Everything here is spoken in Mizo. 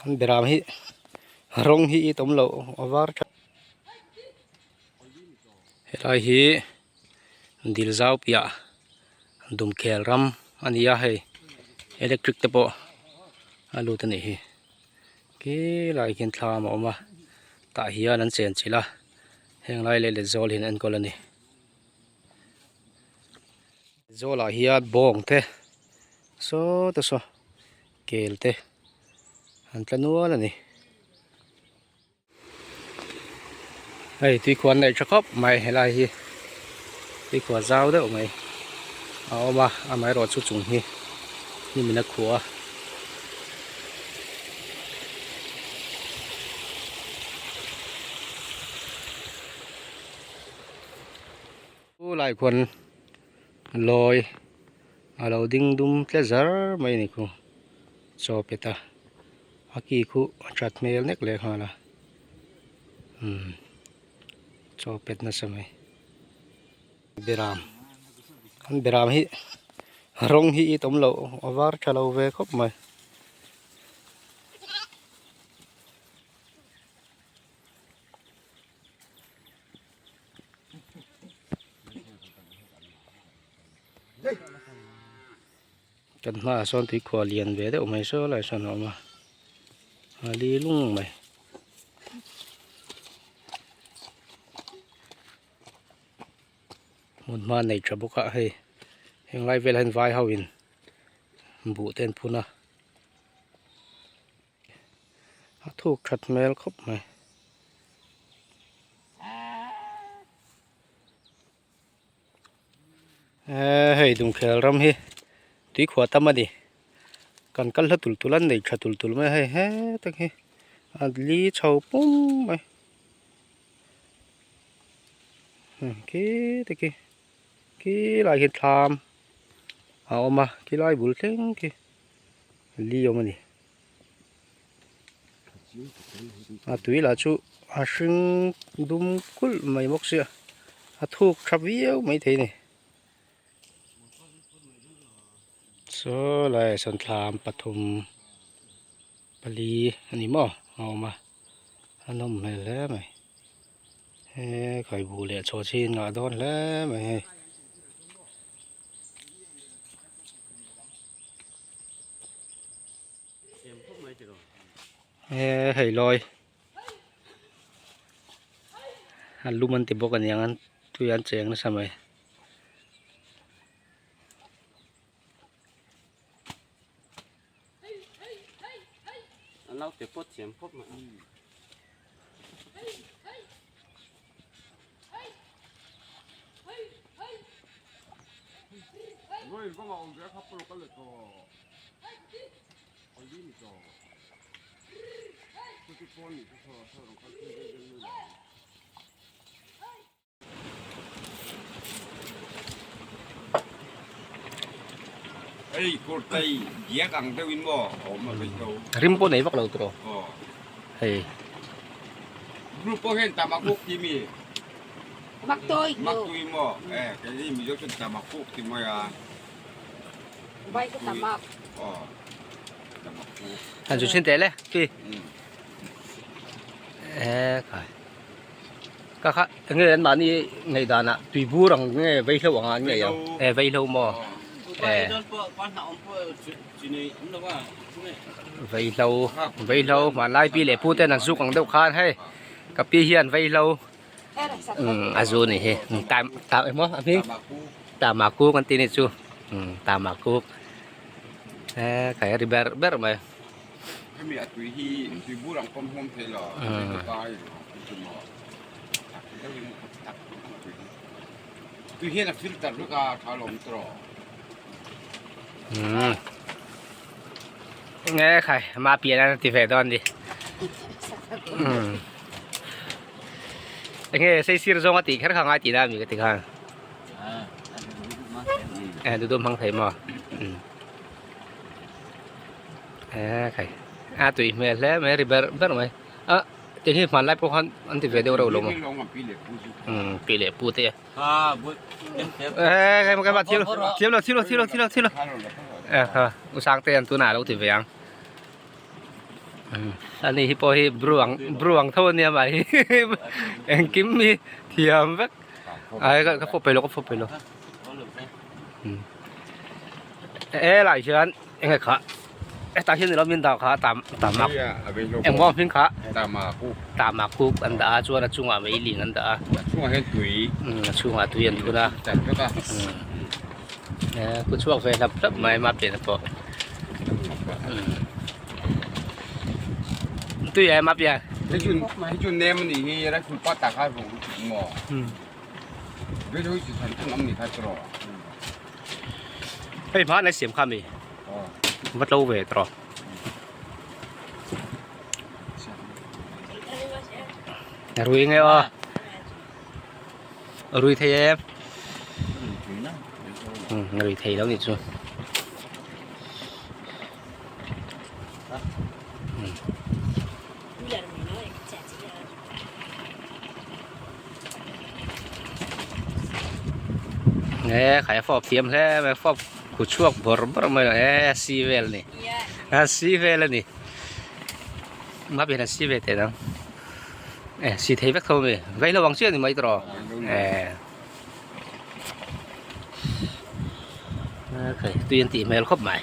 An beram hi rawng hi it awm loh a var tha helai hi dil zau piah dumkhel ram a ni a hei electric te pawh a lut a nih hi khi lai khian thlam a awm a tah hian an chen chilh a heng lai leh let zawl hi an enkawl a ni. Zawlah hian bawng te saw te saw kel te an tla nual a ni. Hei tuikhuah an neih tha khawp mai helai hi tuikhuah zau deuh mai a awm a amaherawh chu chung hi hnim in a khuh a. Chu lai khuan lawi a lo ding dum tle zar mai a ni khu chaw pet a a ki khu a that hmel nek leh nghal a umm chaw pet nasa mai beram an beram hi rawng hi it awm loh a var tha lo ve khawp mai. Kan hmaah sawn tuikhuah lian ve deuh mai saw lai sawn a awm a a li lung mai. Hmun hma nei tha bawk a hei heng lai velah hian vai ho in buh te an phun a. A thuk that hmel khawp mai. Eee hei Dungkhel ram hi tuikhuah tam a ni. Kan kal hla tul tul a nei tha tul tul mai a hei hetak hi a li chho pum mai. Khi te khi khi lai khi thlam a awm a khilai bul thleng khi. Li awm a ni. A tui lah chu a hring dum kulh mai bawk sia a thuk tha viau mai thei a ni. Saw lai ah sawn thlam pathum pali a ni maw a awm a a nawm hmel hle mai he khaibu leh chhaw chhin ngah dawn hle mai hei. He hei lawi a lum an ti bawk aniang an tui an cheng nasa mai. Rim pawh nei vak lo tawh hei. Han chu chhin teh le pi e khai ka kha enge an mahni ngaih danah tui bur ang nge vaihlo anga an ngaih ang e vaihlo maw e vaihlo vaihlo hmanlai pi leh pu ten an zuk ang deuh khan hei ka pi hian vaihlo a zu a nih hi ta emaw a hming tamaku kan tih a nih chu tamaku e khai a ri ber ber mai. Hemi a tui hi tui bur ang pawm hlawm thei lo tui hian a filter vek a tha lawm tawh. Nge khai ma pian an ti ve dawn ni. Enge sei sir zawng a tih kher kha ngai tih na mi ka ti khan. E du dum hmang thei maw. E khai a tui hmel hle mai ri ber ber mai a ti hi hmanlai pawh khan an ti ve deuh reuh lo maw pi leh pu te e kai ma thil thiam lo thil lo thil lo thil lo thil lo e kha u sang te an tunah a lo ti ve ang. Ani hi pawh hi bru ang bru ang tho ania mah hi engkim hi thiam vek ai ka fawp peih lo ka fawp peih lo e lai hian enge kha hetah hian ilo min dah kha tam tamak engmaw hming kha tamak kuk an dah a chuan a chungah meiling an dah a chungah hian tui a chungah tui an thun a ku chhuak ve hlap hlap mai mapena pawh. Tui em ap ya. Hei chu hei chu nem ani hi rifle pa tak kha ru maw. Ve chu chu than thun am ni kha tro. Hei hma nai siam kha mi. Va tlo ve tro. Rui nge o. Rui thei em. Rui thei lo ni chu. Nge khai fawp thiam hle mai fawp khu chhuak bawrh bawrh mai lo e si vel a ni a si vel a ni map hian a si ve teh ang e si thei vek tho ami vei lo ang chiah a ni mai tawh e. Tui an tih hmel khawp mai.